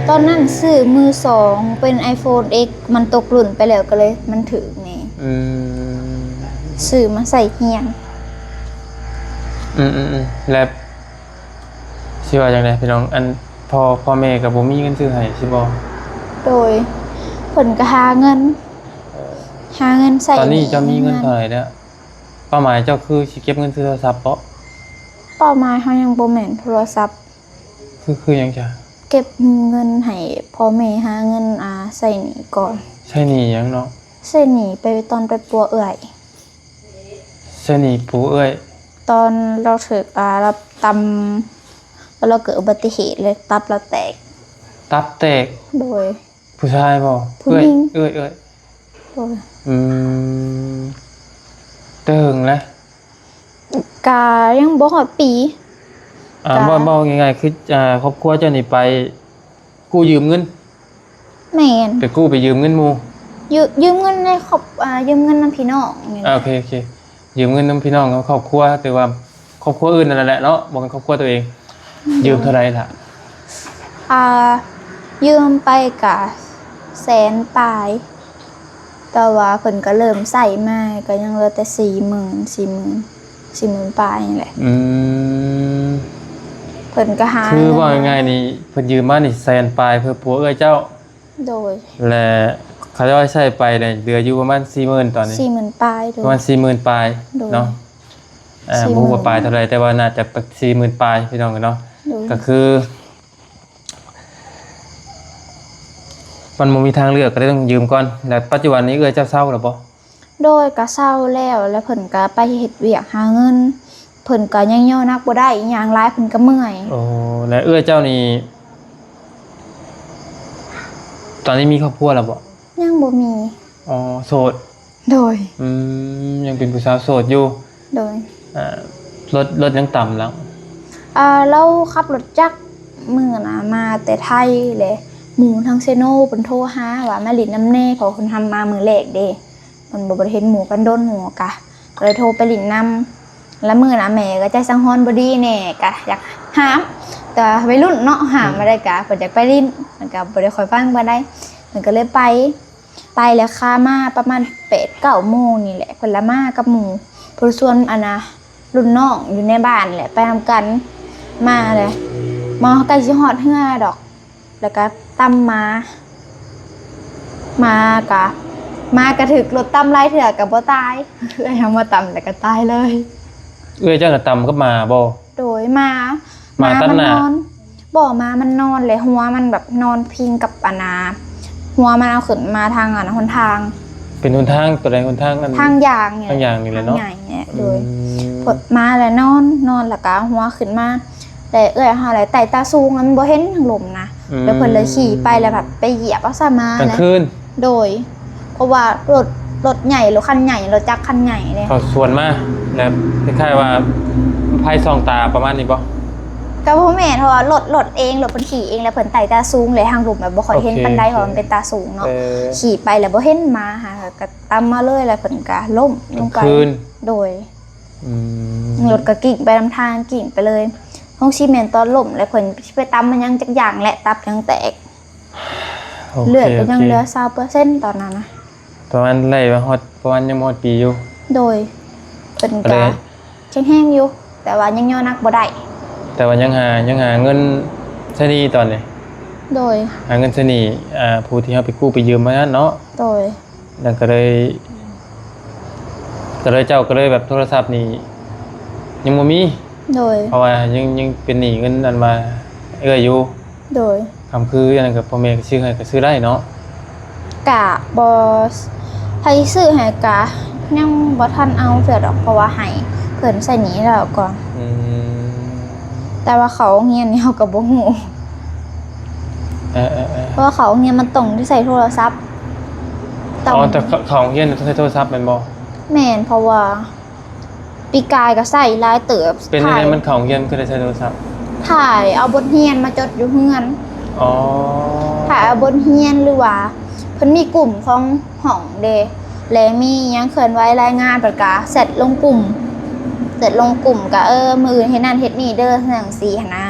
ຕອນນັ້ນຊື້ມືສອງເປັນ iPhone X ມັນຕົກລຸ້ນໄປແລ້ວ ກໍເລີຍມັນຖືກນີ້. ອືມ ຊື້ມາໃຊ້ຮຽນ. ອືມໆໆ ແລ້ວຊິວ່າຈັ່ງໃດພີ່ນ້ອງ ອັນ ພໍ່ ພໍ່ແມ່ກໍບໍ່ມີເງິນຊື້ໃຫ້ຊິບໍ່? ໂດຍ ເພິ່ນກໍຫາເງິນ ເອີ ຫາເງິນໃຊ້ໜີ້. ຕອນນີ້ເຈົ້າມີເງິນເທົ່າໃດແລ້ວ? ເປົ້າໝາຍເຈົ້າຄືຊິເກັບເງິນຊື້ໂທລະສັບເບາະ? ເປົ້າໝາຍເຮົາຍັງບໍ່ແມ່ນໂທລະສັບ. ຄື ຄືຫຍັງຈະ? ເກັບເງິນໃຫ້ພໍ່ແມ່ ຫາເງິນ ອ່າ ໃຊ້ໜີ້ກ່ອນ. ໃຊ້ໜີ້ຫຍັງເນາະ? ໃຊ້ໜີ້ໄປຕອນໄປປົວເອື້ອຍ. ໃຊ້ໜີ້ປົວເອື້ອຍ? ຕອນລາວຖືກ ອ່າ ລາວຕຳ ລາວເກີດອຸບັດຕິເຫດ ແລ້ວຕັບລາວແຕກ. ຕັບແຕກ? ໂດຍ. ຜູ້ຊາຍບໍ່? ຜູ້ຍິງ. ເອື້ອຍ ເອື້ອຍ ເອື້ອຍ. ໂດຍ. ອືມ ແຕ່ເຫິງແລ້ວ? ກະຍັງບໍ່ຮອດປີ. ອ່າ ກະ ເວົ້າ ເວົ້າງ່າຍໆ ຄື ອ່າ ຄອບຄົວເຈົ້ານີ້ໄປກູ້ຢືມເງິນ? ແມ່ນ. ໄປກູ້ໄປຢືມເງິນໝູ່? ຢືມ ຢືມເງິນໃນຄອບ ອ່າ ຢືມເງິນນຳພີ່ນ້ອງນີ້. ອ່າ ໂອເຄ ໂອເຄ. ຢືມເງິນນຳພີ່ນ້ອງກັບຄອບຄົວ ແຕ່ວ່າຄອບຄົວອື່ນນັ້ນແຫຼະເນາະ ບໍ່ແມ່ນຄອບຄົວຕົວເອງ. ໂດຍ. ຢືມເທົ່າໃດລະ? ອ່າ ຢືມໄປກະແສນປາຍ. ແຕ່ວ່າເພິ່ນກໍເລີ່ມໃຊ້ມາ ກໍຍັງເຫຼືອແຕ່ສີ່ໝື່ນ ສີ່ໝື່ນ ສີ່ໝື່ນປາຍນີ້ແຫຼະ. ອືມ ເພິ່ນກໍຫາ ຄືເວົ້າງ່າຍໆນີ້ ເພິ່ນຢືມມານີ້ແສນປາຍ ເພື່ອປົວເອື້ອຍເຈົ້າ. ໂດຍ ແລະ ເຂົາເຈົ້າໃຊ້ໄປເລີຍ ເຫຼືອຢູ່ປະມານສີ່ໝື່ນຕອນນີ້ ສີ່ໝື່ນປາຍ. ໂດຍ ປະມານສີ່ໝື່ນປາຍ ໂດຍ ເນາະ. ອ່າ ສີ່ໝື່ນ ບໍ່ຮູ້ວ່າປາຍເທົ່າໃດ ແຕ່ວ່າໜ້າຈະສີ່ໝື່ນປາຍ ພີ່ນ້ອງເອີຍເນາະ. ໂດຍ ກໍຄືມັນບໍ່ມີທາງເລືອກ ກໍເລີຍຕ້ອງຢືມກ່ອນ. ແລະ ປັດຈຸບັນນີ້ເອື້ອຍເຈົ້າເຊົາແລ້ວບໍ່? ໂດຍ ກໍເຊົາແລ້ວ ແລ້ວເພິ່ນກໍໄປເຮັດວຽກຫາເງິນ ເພິ່ນກໍຍັງຍໍໜັກບໍ່ໄດ້ ຍ່າງຫຼາຍເພິ່ນກໍເມື່ອຍ. ໂອ້ ແລະ ເອື້ອຍເຈົ້ານີ້ ຕອນນີ້ມີຄອບຄົວແລ້ວບໍ່? ຍັງບໍ່ມີ. ອໍ ໂສດ. ໂດຍ ອືມ ຍັງເປັນຜູ້ສາວໂສດຢູ່. ໂດຍ ອ່າ ລົດ ລົດຍັງຕຳລະ? ອ່າ ລາວຂັບລົດຈັກມື້ນະ ມາແຕ່ໄທ ແລະ ໝູ່ທາງເຊໂນເພິ່ນໂທຫາວ່າມາຫຼິ້ນນຳແດ່ ເພາະເພິ່ນທຳມາມື້ແລກເດ້ ເພິ່ນບໍ່ ບໍ່ໄດ້ເຫັນໝູ່ກັນດົນ ໝູ່ກະ ກໍເລີຍໂທໄປຫຼິ້ນນຳ. ລະມື້ນະແມ່ກໍໃຈສັງຫອນບໍ່ດີແດ່ ກະຢາກຫ້າມ ແຕ່ວ່າໄວລຸ້ນເນາະ ຫ້າມບໍ່ໄດ້ ກະເພິ່ນຢາກໄປຫຼິ້ນ ມັນກະບໍ່ໄດ້ຄ່ອຍຟັງປານໃດ ເພິ່ນກໍເລີຍໄປ. ໄປແລ້ວຄາມາປະມານແປດເກົ້າໂມງນີ້ແຫຼະ ເພິ່ນລະມາກັບໝູ່ ເພິ່ນຊວນອັນນະ ລຸ້ນນ້ອງຢູ່ໃນບ້ານແຫຼະ ໄປນຳກັນ ມາແລ້ວ ມາໃກ້ຊິຮອດເຮືອດອກ ແລ້ວກໍຕຳໝາ ໝາກະ ໝາກະຖືກລົດຕຳຫຼາຍເທື່ອກໍບໍ່ຕາຍ ເອື້ອຍເຮົາມາຕຳແລ້ວກໍຕາຍເລີຍ. ເອື້ອຍເຈົ້ານະຕຳກັບໝາບໍ່? ໂດຍ ໝາ ໝາຕັດໜ້າ ໝາມັນນອນ ບໍ່ ໝາມັນນອນ ແລະ ຫົວມັນແບບນອນພິງກັບອັນນາ ຫົວມັນເອົາຂຶ້ນມາທາງອັນນາຫົນທາງ. ເປັນຫົນທາງຕົວໃດ? ຫົນທາງອັນ ທາງຢາງນີ້ ທາງຢາງນີ້ແຫຼະເນາະ ທາງໃຫຍ່ນີ້. ອືມ ໂດຍ ມາແລ້ວນອນ ນອນແລ້ວກໍເອົາຫົວຂຶ້ນມາ ແລ້ວເອື້ອຍເຮົາແຫຼະໄຕ່ຕາສູງ ແລ້ວມັນບໍ່ເຫັນທາງລຸ່ມນະ ອືມ ແລ້ວເພິ່ນເລີຍຂີ່ໄປ ແລ້ວພັດໄປຢຽບເອົາຊະໝາ ກາງຄືນ. ໂດຍ ເພາະວ່າລົດ ລົດໃຫຍ່ ລົດຄັນໃຫຍ່ ລົດຈັກຄັນໃຫຍ່ເດ້ ເຂົາສວນມາ ແລ້ວຄ້າຍໆວ່າໄຟສ່ອງຕາປະມານນີ້ບໍ່? ກໍບໍ່ແມ່ນ ເພາະວ່າລົດ ລົດເອງ ລົດເພິ່ນຂີ່ເອງ ແລ້ວເພິ່ນໄຕ່ຕາສູງ ແລ້ວທາງລຸ່ມແບບບໍ່ຄ່ອຍເຫັນປານໃດ ໂອເຄ ເພາະວ່າມັນເປັນຕາສູງເນາະ ເອີ ຂີ່ໄປແລ້ວບໍ່ເຫັນໝາ ຫາກໍຕຳມາເລີຍ ແລ້ວເພິ່ນກໍລົ້ມລົງໄປ ກາງຄືນ. ໂດຍ ອືມ ລົດກໍກິ້ງໄປນຳທາງ ກິ້ງໄປເລີຍ ຄົງຊິແມ່ນຕອນລົ້ມ ແລ້ວເພິ່ນຊິໄປຕຳມັນຫຍັງຈັກຢ່າງແຫຼະ ຕັບຫຍັງແຕກ. ໂອເຄ ເລືອດກໍຍັງເຫຼືອຊາວເປີເຊັນຕອນນັ້ນນະ ປະມານໄລ່ວ່າຮອດ ປະມານຍັງບໍ່ຮອດປີຢູ່. ໂດຍ ເພິ່ນກະແຂງແຮງຢູ່ ແຕ່ວ່າຍັງຍໍໜັກບໍ່ໄດ້ ແຕ່ວ່າຍັງຫາ ຍັງຫາເງິນໃຊ້ໜີ້ຕອນນີ້. ໂດຍ ຫາເງິນໃຊ້ໜີ້ ອ່າ ຜູ້ທີ່ເຮົາໄປກູ້ໄປຢືມມານັ້ນເນາະ. ໂດຍ ແລ້ວກໍເລີຍ ກໍເລີຍ ເຈົ້າກໍເລີຍແບບໂທລະສັບນີ້ຍັງບໍ່ມີ. ໂດຍ ເພາະວ່າຍັງ ຍັງເປັນໜີ້ເງິນອັນວ່າເອື້ອຍຢູ່. ໂດຍ ຄຳຄືອັນນັ້ນກໍພໍ່ແມ່ກໍຊື້ໃຫ້ກໍຊື້ໄດ້ເນາະ. ກະບໍ່ ໃຜຊື້ໃຫ້ກະຍັງບໍ່ທັນເອົາເທື່ອດອກ ເພາະວ່າໃຫ້ເພິ່ນໃຊ້ໜີ້ແລ້ວກ່ອນ. ອືມ ແຕ່ວ່າເຂົ້າໂຮງຮຽນນີ້ເຮົາກໍບໍ່ຮູ້. ເອີໆໆ ເພາະວ່າເຂົ້າໂຮງຮຽນມັນຕ້ອງໄດ້ໃຊ້ໂທລະສັບ. ຕ້ອງ ອໍ ແຕ່ເຂົ້າ ເຂົ້າໂຮງຮຽນຕ້ອງໃຊ້ໂທລະສັບແມ່ນບໍ່? ແມ່ນ ເພາະວ່າ ປີກາຍກໍໃຊ້ຫຼາຍເຕີບ. ເປັນຫຍັງ ຖ່າຍ ມັນເຂົ້າໂຮງຮຽນຄືໄດ້ໃຊ້ໂທລະສັບ? ຖ່າຍເອົາບົດຮຽນມາຈົດຢູ່ເຮືອນ. ອໍ ຖ່າຍເອົາບົດຮຽນ ຫຼືວ່າເພິ່ນມີກຸ່ມຂອງຫ້ອງເດ ແລະ ມີຫຍັງເຄື່ອນໄຫວລາຍງານ ເພິ່ນກໍແຊັດລົງກຸ່ມ ແຊັດລົງກຸ່ມກໍ ເອີ ມື້ອື່ນເຮັດນັ້ນເຮັດນີ້ເດີ ຈັ່ງຊີ້ຫັ້ນນະ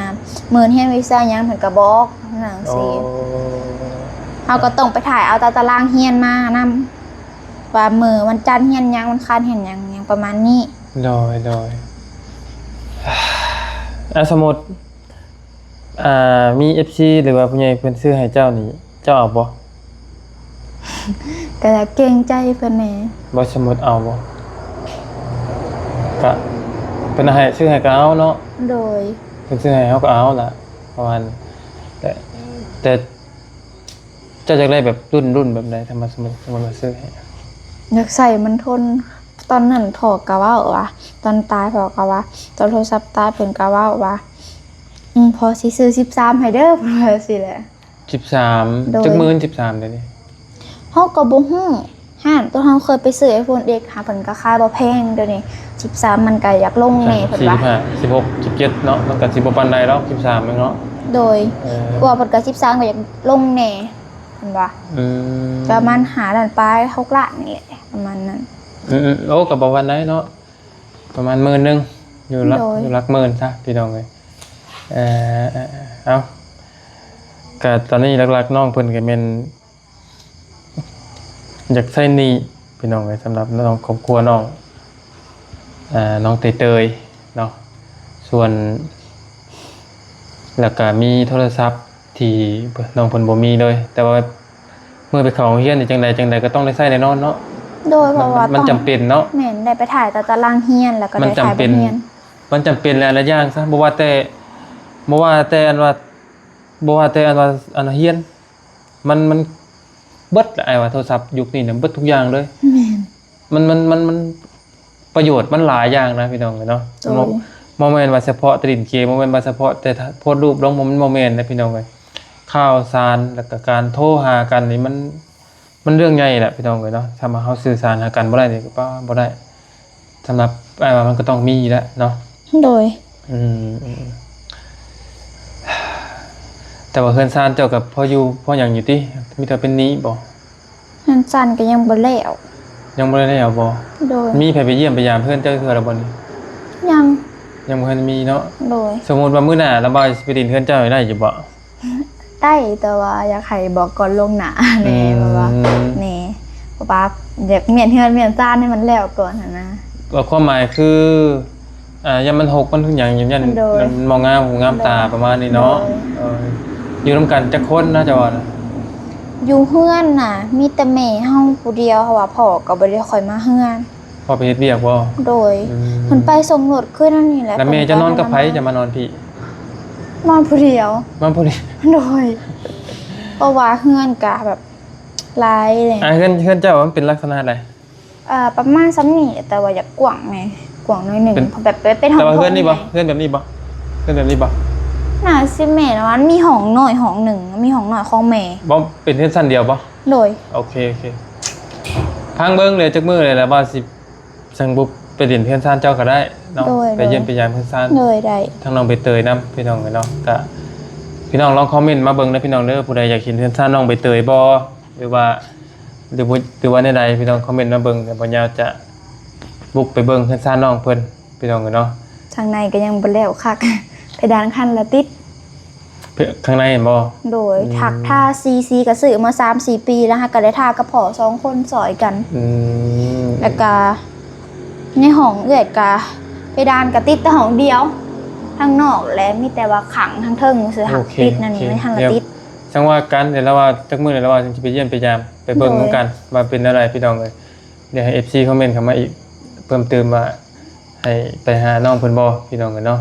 ມື້ອື່ນຮຽນວິຊາຫຍັງ ເພິ່ນກໍບອກ ຈັ່ງຊີ້. ອໍ ເຮົາກໍຕ້ອງໄປຖ່າຍເອົາຕາຕະລາງຮຽນມານຳ ວ່າມື້ວັນຈັນຮຽນຫຍັງ ວັນຄານຮຽນຫຍັງ ຫຍັງປະມານນີ້. ໂດຍ ໂດຍ ອາ ສົມມຸດ ອ່າ ມີເອັຟຊີ ຫຼືວ່າຜູ້ໃຫຍ່ເພິ່ນຊື້ໃຫ້ເຈົ້ານີ້ ເຈົ້າເອົາບໍ່? ກໍເກງໃຈເພິ່ນແດ່. ບໍ່ ສົມມຸດເອົາບໍ່? ກະເພິ່ນໃຫ້ ຊື້ໃຫ້ກໍເອົາເນາະ. ໂດຍ ເພິ່ນຊື້ໃຫ້ເຮົາກໍເອົາລະ ປະມານ ແຕ່ ແຕ່ ເຈົ້າຢາກໄດ້ແບບລຸ້ນ ລຸ້ນແບບໃດ? ຖ້າມາ ສົມມຸດ ສົມມຸດວ່າຊື້ໃຫ້ ຢາກໃຊ້ມັນທົນ. ຕອນນັ້ນພໍ່ກໍເວົ້າວ່າ ຕອນຕາຍພໍ່ກໍວ່າ ຕອນໂທລະສັບຕາຍເພິ່ນກໍເວົ້າວ່າ ອືມ ພໍ່ຊິຊື້ສິບສາມໃຫ້ເດີ ເພິ່ນວ່າຊີ້ແຫຼະ. ສິບສາມ? ໂດຍ ຈັກໝື່ນ ສິບສາມດຽວນີ້? ເຮົາກໍບໍ່ຮູ້ ຮ້ານຕົວເຮົາເຄີຍໄປຊື້ໄອໂຟນເອັກ ຫາເພິ່ນກໍຂາຍບໍ່ແພງ ດຽວນີ້ສິບສາມມັນກໍຢາກລົງແດ່ ເພິ່ນວ່າ ສິບຫ້າ ສິບຫົກ ສິບເຈັດເນາະ ມັນກໍຊິບໍ່ປານໃດດອກ ສິບສາມເອງເນາະ. ໂດຍ ເອີ ເພາະວ່າເພິ່ນກໍສິບສາມກໍຢາກລົງແດ່ ເພິ່ນວ່າ ອືມ ປະມານຫ້າລ້ານປາຍ ຫົກລ້ານນີ້ແຫຼະ ປະມານນັ້ນ. ອືມໆ ໂອ້ ກໍບໍ່ປານໃດເນາະ ປະມານໝື່ນໜຶ່ງ ຢູ່ຫຼັກ ໂດຍ ຢູ່ຫຼັກໝື່ນຊະ ພີ່ນ້ອງເອີຍ. ເອີ ເອົາ ກະຕອນນີ້ຫຼັກໆ ນ້ອງເພິ່ນກະແມ່ນ ຢາກໃຊ້ໜີ້ພີ່ນ້ອງເອີຍ ສຳລັບນ້ອງ ຄອບຄົວນ້ອງ ອ່າ ນ້ອງເຕີຍໆເນາະ. ສ່ວນ ແລ້ວກະມີໂທລະສັບທີ່ນ້ອງເພິ່ນບໍ່ມີເລີຍ ແຕ່ວ່າເມື່ອໄປເຂົ້າໂຮງຮຽນນີ້ ຈັ່ງໃດຈັ່ງໃດກໍຕ້ອງໄດ້ໃຊ້ແນ່ນອນເນາະ. ໂດຍ ເພາະວ່າມັນ ມັນຈຳເປັນເນາະ. ແມ່ນ ໄດ້ໄປຖ່າຍຕາຕະລາງຮຽນ ແລ້ວກໍໄດ້ຖ່າຍບົດຮຽນ. ມັນຈຳເປັນ ມັນຈຳເປັນຫຼາຍໆຢ່າງຊະ ບໍ່ວ່າແຕ່ ບໍ່ວ່າແຕ່ອັນວ່າ ບໍ່ວ່າແຕ່ອັນວ່າ ອັນຮຽນ ມັນ ມັນເບິດລະ ອ້າຍວ່າໂທລະສັບຍຸກນີ້ນະ ເບິດທຸກຢ່າງເລີຍ. ແມ່ນ ມັນ ມັນ ມັນ ມັນປະໂຫຍດມັນຫຼາຍຢ່າງນະພີ່ນ້ອງເອີຍເນາະ. ໂດຍ ບໍ່ ບໍ່ແມ່ນວ່າສະເພາະແຕ່ຫຼິ້ນເກມ ບໍ່ແມ່ນວ່າສະເພາະແຕ່ໂພສຮູບລົງ ມັນບໍ່ແມ່ນນະພີ່ນ້ອງເອີຍ. ຂ່າວສານ ແລ້ວກະການໂທຫາກັນນີ້ ມັນ ມັນເລື່ອງໃຫຍ່ແຫຼະພີ່ນ້ອງເອີຍເນາະ. ຖ້າວ່າເຮົາສື່ສານຫາກັນບໍ່ໄດ້ນີ້ ກໍບໍ່ໄດ້. ສຳລັບອ້າຍວ່າມັນກໍຕ້ອງມີແຫຼະເນາະ. ໂດຍ ອືມ ອືມ ແຕ່ວ່າເຮືອນຊານເຈົ້າກໍພໍຢູ່ພໍຫຍັງຢູ່ຕິ? ມີແຕ່ເປັນໜີ້ບໍ່? ເຮືອນຊານກໍຍັງບໍ່ແລ້ວ. ຍັງບໍ່ໄດ້ແລ້ວບໍ່? ໂດຍ ມີໃຜໄປຢ້ຽມໄປຢາມເຮືອນເຈົ້າເທື່ອແລ້ວບໍ່ນີ້? ຍັງ ຍັງບໍ່ທັນມີເນາະ. ໂດຍ ສົມມຸດວ່າມື້ໜ້າລະບ່າວຊິໄປຫຼິ້ນເຮືອນເຈົ້າໄດ້ຢູ່ບໍ່? ໄດ້ ແຕ່ວ່າຢາກໃຫ້ບອກກ່ອນລ່ວງໜ້າແດ່ ອືມ ເພາະວ່າ ແນ່ ເພາະວ່າຢາກມ້ຽນເຮືອນມ້ຽນຊານໃຫ້ມັນແລ້ວກ່ອນຫັ້ນນະ. ກໍຄວາມໝາຍຄື ອ່າ ຢ້ານມັນຮົກມັນຫຍັງ ຢ້ານ ໂດຍ ມັນບໍ່ງາມຫູງາມຕາ ໂດຍ ປະມານນີ້ເນາະ. ໂດຍ ເອີ ຢູ່ນຳກັນຈັກຄົນນະ ເຈົ້າວ່ານະ? ຢູ່ເຮືອນນະ ມີແຕ່ແມ່ເຮົາຜູ້ດຽວ ເພາະວ່າພໍ່ກໍບໍ່ໄດ້ຄ່ອຍມາເຮືອນ. ພໍ່ໄປເຮັດວຽກບໍ່? ໂດຍ ອືມ ເພິ່ນໄປສົ່ງລົດຄືນັ້ນນີ້ແຫຼະ. ແລ້ວແມ່ເຈົ້ານອນກັບໃຜ? ເພິ່ນໄປນຳ ຈະມານອນພີ້? ນອນຜູ້ດຽວ. ນອນຜູ້ດຽວ. ໂດຍ ເພາະວ່າເຮືອນກະແບບຫຼາຍແຫຼະ. ອ່າ ເຮືອນ ເຮືອນເຈົ້າມັນເປັນລັກສະນະໃດ? ເອີ ປະມານສ່ຳນີ້ ແຕ່ວ່າຢາກກວ້າງແດ່ ກວ້າງໜ້ອຍໜຶ່ງ ເປັນ ແບບເປັນ ເປັນຫ້ອງ ແຕ່ວ່າເຮືອນນີ້ບໍ່? ເຮືອນແບບນີ້ບໍ່? ເຮືອນແບບນີ້ບໍ່? ໜ້າຊິແມ່ນວ່າມັນມີຫ້ອງນ້ອຍຫ້ອງໜຶ່ງ ມີຫ້ອງນ້ອຍຂອງແມ່. ບໍ່ ເປັນເຮືອນຊັ້ນດຽວບໍ່? ໂດຍ ໂອເຄ ໂອເຄ. ພັງເບິ່ງເລີຍ ຈັກມື້ເລີຍລະວ່າຊິ ຈັ່ງບຸກໄປຫຼິ້ນເຮືອນຊານເຈົ້າກໍໄດ້ເນາະ. ໂດຍ ໄປຢ້ຽມ ໂດຍ ໄປຢາມເຮືອນຊານ ໂດຍ ໄດ້ ທັງນ້ອງໃບເຕີຍນຳ ພີ່ນ້ອງເອີຍເນາະ. ກະພີ່ນ້ອງລອງຄອມເມັນມາເບິ່ງເດີພີ່ນ້ອງເດີ ຜູ້ໃດຢາກເຫັນເຮືອນຊານນ້ອງໃບເຕີຍບໍ່ ຫຼືວ່າ ຫຼື ຫຼືວ່າແນວໃດ ພີ່ນ້ອງຄອມເມັນມາເບິ່ງ ດຽວບ່າວຍາວຈະບຸກໄປເບິ່ງເຮືອນຊານນ້ອງເພິ່ນ ພີ່ນ້ອງເອີຍເນາະ. ທາງໃນກໍຍັງບໍ່ແລ້ວຄັກ ເພດານຄັນລະຕິດ. ເພ ຂ້າງໃນແມ່ນບໍ່? ໂດຍ ອືມ ທັກທາ ສີ ສີກໍຊື້ມາສາມສີ່ປີແລ້ວ ຫາກໍໄດ້ທາກັບພໍ່ສອງຄົນຊ່ອຍກັນ. ອືມ ແລ້ວກໍໃນຫ້ອງເອື້ອຍກໍເພດານກໍຕິດແຕ່ຫ້ອງດຽວ ທາງນອກແຫຼະ ມີແຕ່ວ່າຂັງທາງເທິງຊື່ ຫັກຕິດນັ້ນນີ້ ໂອເຄ ໃນຫັ້ນລະຕິດ. ຈັ່ງວ່າກັນ ດຽວລາວວ່າຈັກມື້ລາວວ່າຈັ່ງຊິໄປຢ້ຽມໄປຢາມ ໄປເບິ່ງນຳກັນວ່າເປັນແນວໃດ ພີ່ນ້ອງເອີຍ. ດຽວໃຫ້ເອັຟຊີຄອມເມັນເຂົ້າມາອີກເພີ່ມເຕີມວ່າ ໃຫ້ໄປຫານ້ອງເພິ່ນບໍ່ ພີ່ນ້ອງເອີຍເນາະ.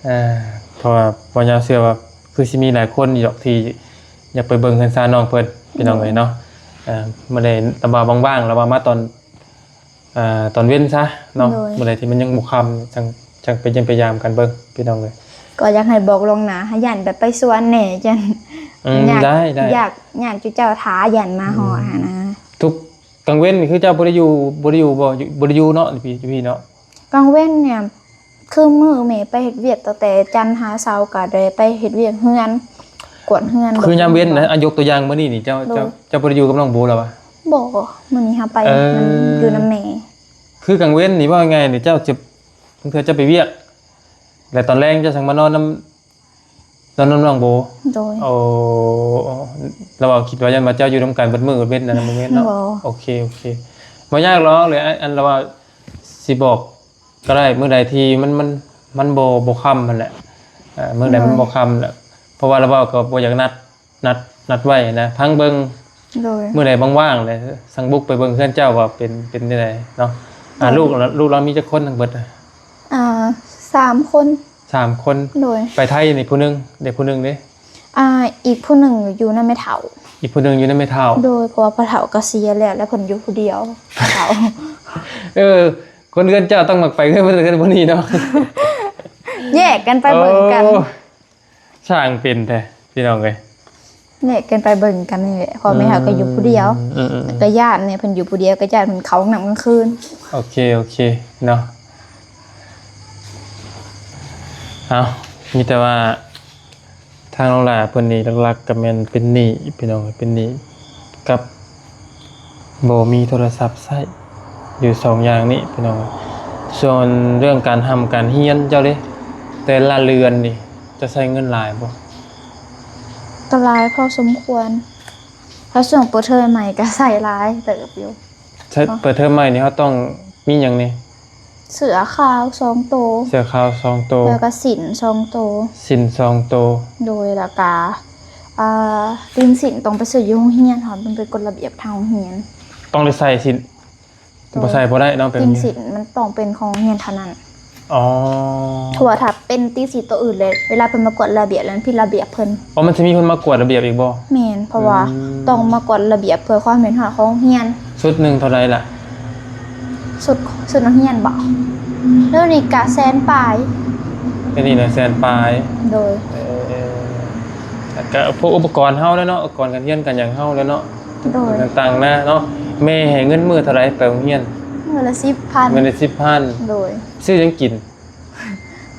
ອ່າ ເພາະວ່າບ່າວຍາວເຊື່ອວ່າຄືຊິມີຫຼາຍຄົນຢູ່ດອກທີ່ຢາກໄປເບິ່ງເຮືອນຊານນ້ອງເພິ່ນ ພີ່ນ້ອງເອີຍເນາະ. ໂດຍ ອ່າ ມື້ໃດລະວ່າວ່າງໆ ລະວ່າມາຕອນ ອ່າ ຕອນເວັນຊະເນາະ. ໂດຍ ມື້ໃດທີ່ມັນຍັງບໍ່ຄ່ຳ ຈັ່ງ ຈັ່ງໄປຢ້ຽມໄປຢາມກັນເບິ່ງ ພີ່ນ້ອງເອີຍ. ກໍຢາກໃຫ້ບອກລ່ວງໜ້າ ຢ້ານແບບໄປສວນແດ່ ຢ້ານ ອືມ ຢາກ ໄດ້ ໄດ້ ຢາກ ຢາກຈຸເຈົ້າຖ້າ ຢ້ານມາຮອດ ອືມ ຫັ້ນນະ. ທຸກ ກາງເວັນນີ້ຄືເຈົ້າບໍ່ໄດ້ຢູ່ ບໍ່ໄດ້ຢູ່ບໍ່? ຢູ່ ບໍ່ໄດ້ຢູ່ເນາະ ຢູ່ພີ້ ຢູ່ພີ້ເນາະ. ກາງເວັນນີ້ ຄືມື້ແມ່ໄປເຮັດວຽກ ຕັ້ງແຕ່ຈັນຫາເສົາກໍໄດ້ໄປເຮັດວຽກເຮືອນ ກວດເຮືອນ. ຄືຍາມເວັນນະ ເບິ່ງເຮືອນ ອາ ຍົກຕົວຢ່າງມື້ນີ້ນີ້ ເຈົ້າ ໂດຍ ເຈົ້າ ເຈົ້າບໍ່ໄດ້ຢູ່ກັບນ້ອງໂບລະຫວາ? ບໍ່ ມື້ນີ້ເຮົາໄປ ເອີ ມັນຢູ່ນຳແມ່. ຄືກາງເວັນນີ້ ເວົ້າງ່າຍໆນີ້ ເຈົ້າຈະ ບາງເທື່ອເຈົ້າໄປວຽກ ແລ້ວຕອນແລງເຈົ້າຈັ່ງມານອນນຳ ຕອນນັ້ນນ້ອງໂບ. ໂດຍ ໂອ້ ລະວ່າຄິດວ່າຢ້ານວ່າເຈົ້າຢູ່ນຳກັນເບິດມື້ເບິດເວັນນັ້ນ ບໍ່ແມ່ນເນາະ. ບໍ່ ໂອເຄ ໂອເຄ ບໍ່ຍາກຫຼອກເລີຍ. ອັນລະວ່າຊິບອກກໍໄດ້ ມື້ໃດທີ່ມັນ ມັນ ມັນບໍ່ ບໍ່ຄ່ຳຫັ້ນແຫຼະ ເອີ ມື້ໃດມັນ ໂດຍ ບໍ່ຄ່ຳແຫຼະ ເພາະວ່າລະວ່າກໍບໍ່ຢາກນັດ ນັດ ນັດໄວ້ນະ ພັງເບິ່ງ. ໂດຍ ມື້ໃດວ່າງໆແຫຼະ ສັງບຸກໄປເບິ່ງເຮືອນເຈົ້າວ່າເປັນ ເປັນແນວໃດເນາະ. ອ່າ ໂດຍ ລູກ ລູກລາວມີຈັກຄົນທັງເບິດ? ອ່າ ສາມຄົນ. ສາມຄົນ. ໂດຍ ໄປໄທນີ້ຜູ້ໜຶ່ງ ເດ້ ຜູ້ໜຶ່ງເດ້? ອ່າ ອີກຜູ້ໜຶ່ງຢູ່ນຳແມ່ເຖົ້າ. ອີກຜູ້ໜຶ່ງຢູ່ນຳແມ່ເຖົ້າ. ໂດຍ ເພາະວ່າພໍ່ເຖົ້າກໍເສຍແລ້ວ ແລ້ວເພິ່ນຢູ່ຜູ້ດຽວ ພໍ່ເຖົ້າ. ເອີ ຄົນເຮືອນເຈົ້າຕ້ອງມັກໄປເຮືອນ ເຮືອນຜູ້ນີ້ເນາະ. ແຍກກັນໄປເບິ່ງກັນ. ໂອ້ ຊ່າງເປັນແທ້ພີ່ນ້ອງເອີຍ. ແຍກກັນໄປເບິ່ງກັນນີ້ແຫຼະ ພໍ່ແມ່ເຮົາກໍຢູ່ຜູ້ດຽວ. ອືມ ອືມ ອືມ ແລ້ວກໍຢ້ານແດ່ ເພິ່ນຢູ່ຜູ້ດຽວ ກໍຢ້ານເພິ່ນເຂົ້າຫ້ອງນ້ຳກາງຄືນ. ໂອເຄ ໂອເຄເນາະ. ເອົາ ມີແຕ່ວ່າທາງນ້ອງຫຼ້າເພິ່ນນີ້ຫຼັກໆກໍແມ່ນເປັນໜີ້ພີ່ນ້ອງເອີຍ ເປັນໜີ້ກັບ ບໍ່ມີໂທລະສັບໃຊ້ ຢູ່ສອງຢ່າງນີ້ພີ່ນ້ອງ. ສ່ວນເລື່ອງການຮ່ຳການຮຽນເຈົ້າເດ ແຕ່ລະເດືອນນີ້ເຈົ້າໃຊ້ເງິນຫຼາຍບໍ່? ກໍຫຼາຍພໍສົມຄວນ. ແລ້ວຊ່ວງເປີດເທີມໃໝ່ກໍໃສ່ຫຼາຍເຕີບຢູ່. ໃສ່ ເປີດເທີມໃໝ່ນີ້ເຮົາຕ້ອງມີຫຍັງແດ່? ເສື້ອຂາວສອງໂຕ ເສື້ອຂາວສອງໂຕ ແລ້ວກໍສິ້ນສອງໂຕ ສິ້ນສອງໂຕ. ໂດຍ ແລ້ວກໍ ອ່າ ຕີນສິ້ນຕ້ອງໄປຊື້ຢູ່ໂຮງຮຽນ ເຮົາຕ້ອງໄປກົດລະບຽບທາງໂຮງຮຽນ. ຕ້ອງໄດ້ໃສ່ສິ້ນ? ໂດຍ ບໍ່ໃສ່ບໍ່ໄດ້ເນາະ ເປັນ ຕີນສິ້ນມັນຕ້ອງເປັນຂອງໂຮງຮຽນເທົ່ານັ້ນ. ອໍ ເພາະວ່າຖ້າເປັນຕີນສິ້ນໂຕອື່ນເລີຍ ເວລາເພິ່ນມາກວດລະບຽບແລ້ວມັນຜິດລະບຽບເພິ່ນ. ອໍ ມັນຊິມີຄົນມາກວດລະບຽບອີກບໍ່? ແມ່ນ ເພາະວ່າ ອືມ ຕ້ອງມາກວດລະບຽບເພື່ອຄວາມເປັນຮອດຂອງໂຮງຮຽນ. ຊຸດໜຶ່ງເທົ່າໃດລະ? ຊຸດ ຊຸດນັກຮຽນບໍ? ດຽວນີ້ກະແສນປາຍ. ດຽວນີ້ນະແສນປາຍ. ໂດຍ ເອີ ແລ້ວກະພວກອຸປະກອນເຮົາແຫຼະເນາະ ອຸປະກອນການຮຽນການຫຍັງເຮົາແຫຼະເນາະ. ໂດຍ ຕ່າງໆນາເນາະ. ແມ່ໃຫ້ເງິນມື້ເທົ່າໃດໄປໂຮງຮຽນ? ມື້ລະສິບພັນ. ມື້ລະສິບພັນ. ໂດຍ ຊື້ຫຍັງກິນ?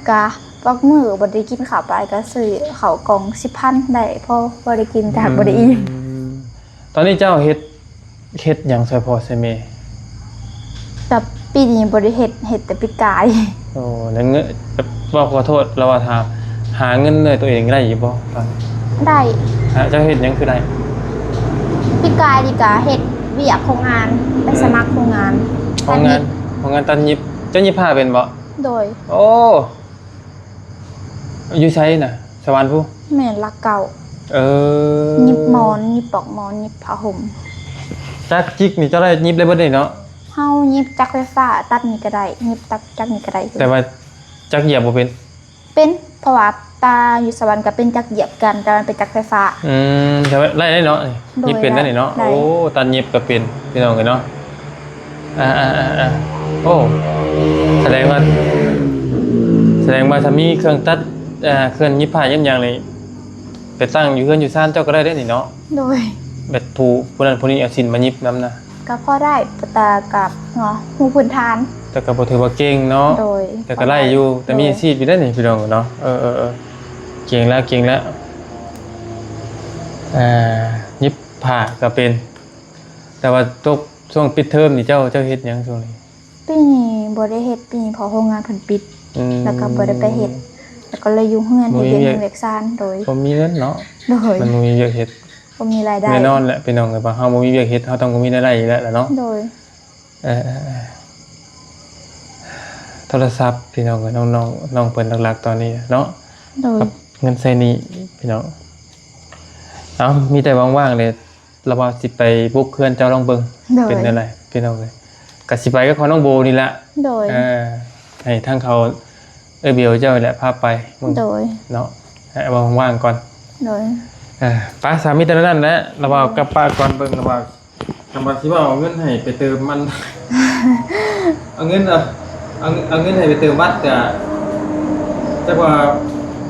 ກະບາງມື້ບໍ່ໄດ້ກິນເຂົ້າໄປ ກະຊື້ເຂົ້າກ່ອງສິບພັນ ໄດ້ພໍ ພໍໄດ້ກິນ ແຕ່ຫາກບໍ່ໄດ້ອີ່ມ. ອືມ ຕອນນີ້ເຈົ້າເຮັດ ເຮັດຫຍັງຊ່ອຍພໍ່ຊ່ອຍແມ່? ແບບປີນີ້ບໍ່ໄດ້ເຮັດ ເຮັດແຕ່ປີກາຍ. ໂອ້ ແລ້ວເງິນ ເວົ້າຂໍໂທດ ລາວວ່າຖ້າຫາເງິນດ້ວຍຕົວເອງໄດ້ຢູ່ບໍ່? ໄດ້. ເຈົ້າເຮັດຫຍັງຄືໄດ້? ປີກາຍນີ້ກະເຮັດວຽກໂຮງງານ ໄປສະໝັກໂຮງງານ. ໂຮງງານ ໂຮງງານຕັດຫຍິບ. ເຈົ້າຫຍິບຜ້າເປັນບໍ່? ໂດຍ. ໂອ້ ຢູ່ໃສນະ? ສະຫວັນພຸ້ນ? ແມ່ນ ຫຼັກເກົ້າ. ເອີ ຫຍິບໝອນ ຫຍິບປອກໝອນ ຫຍິບຜ້າຫົ່ມ. ຈັກຈິກນີ້ເຈົ້າໄດ້ຫຍິບໄດ້ເບິດນີ້ເນາະ? ເຮົາຫຍິບຈັກໄຟຟ້າ ຕັດນີ້ກໍໄດ້ ຫຍິບຕັກ ຈັກນີ້ກໍໄດ້. ແຕ່ວ່າຈັກຢຽບບໍ່ເປັນ? ເປັນ ເພາະວ່າຕາຢູ່ສະຫວັນກໍເປັນຈັກຢຽບກັນ ແຕ່ວ່າມັນເປັນຈັກໄຟຟ້າ. ອືມ ແຕ່ວ່າໄດ້ເນາະ ໂດຍ ຫຍິບເປັນໄດ້ນີ້ເນາະ. ໄດ້. ໂອ້ ຕັດຫຍິບກໍເປັນ ພີ່ນ້ອງເອີຍເນາະ. ອ່າໆໆ ໂອ້ ສະແດງວ່າ ສະແດງວ່າຖ້າມີເຄື່ອງຕັດ ເອີ ເຄື່ອງຫຍິບຜ້າຫຍິບຫຍັງນີ້ ໄປຕັ້ງຢູ່ເຮືອນຢູ່ຊານເຈົ້າກໍໄດ້ເດ້ນີ້ເນາະ. ໂດຍ. ແບບຜູ້ ຜູ້ນັ້ນຜູ້ນີ້ເອົາສິ້ນມາຫຍິບນຳນະ ກໍພໍໄດ້ ແຕ່ກໍເນາະ ຮູ້ພື້ນຖານ ແຕ່ກໍບໍ່ຖືວ່າເກັ່ງເນາະ. ໂດຍ. ແຕ່ກໍໄດ້ຢູ່ ພໍໄດ້ ແຕ່ມີ ໂດຍ ອາຊີບຢູ່ເດ້ນີ້ ພີ່ນ້ອງເນາະ. ເອີໆໆ ເກັ່ງແລ້ວ ເກັ່ງແລ້ວ. ອ່າ ຫຍິບຜ້າກໍເປັນ ແຕ່ວ່າຕົກ ຊ່ວງປິດເທີມນີ້ເຈົ້າ ເຈົ້າເຮັດຫຍັງຊ່ວງນີ້? ປີນີ້ບໍ່ໄດ້ເຮັດ ປີນີ້ເພາະໂຮງງານເພິ່ນປິດ. ອືມ. ແລ້ວກໍບໍ່ໄດ້ໄປເຮັດ ແລ້ວກໍເລີຍຢູ່ເຮືອນເຮັດວຽກ ບໍ່ມີວຽກ ວຽກຊານ. ໂດຍ. ບໍ່ມີເງິນເນາະ. ໂດຍ. ມັນບໍ່ມີວຽກເຮັດ ບໍ່ມີລາຍໄດ້ ແນ່ນອນແຫຼະ ພີ່ນ້ອງເອີຍ ວ່າເຮົາບໍ່ມີວຽກເຮັດ ເຮົາຕ້ອງບໍ່ມີລາຍໄດ້ຢູ່ແລ້ວລະເນາະ. ໂດຍ. ເອີ ໂທລະສັບ ພີ່ນ້ອງເອີຍ ນ້ອງ ນ້ອງ ນ້ອງເພິ່ນຫຼັກໆຕອນນີ້ເນາະ. ໂດຍ. ກັບເງິນໃຊ້ໜີ້ ພີ່ນ້ອງ. ເອົ້າ ມີແຕ່ວ່າງໆເດ້ ລະວ່າຊິໄປບຸກເຮືອນເຈົ້າລອງເບິ່ງ. ໂດຍ. ເປັນແນວໃດ ພີ່ນ້ອງເອີຍ? ກະຊິໄປກັບຂອງນ້ອງໂບນີ້ແຫຼະ. ໂດຍ. ເອີ ໃຫ້ທາງເຂົາ ເອື້ອຍເບວເຈົ້ານີ້ແຫຼະພາໄປເບິ່ງ. ໂດຍ. ເນາະ ໃຫ້ວ່າງໆກ່ອນ. ໂດຍ. ເອີ ໄປ ສາມີແຕ່ນັ້ນແຫຼະ ລະວ່າກັບປ້າກ່ອນເບິ່ງ ລະວ່າ ຄັນວ່າຊິເວົ້າເອົາເງິນໃຫ້ໄປເຕີມມັນ ເອົາເງິນ ເອົາ ເອົາ ເອົາເງິນໃຫ້ໄປເຕີມບັດ ກະຈັກວ່າ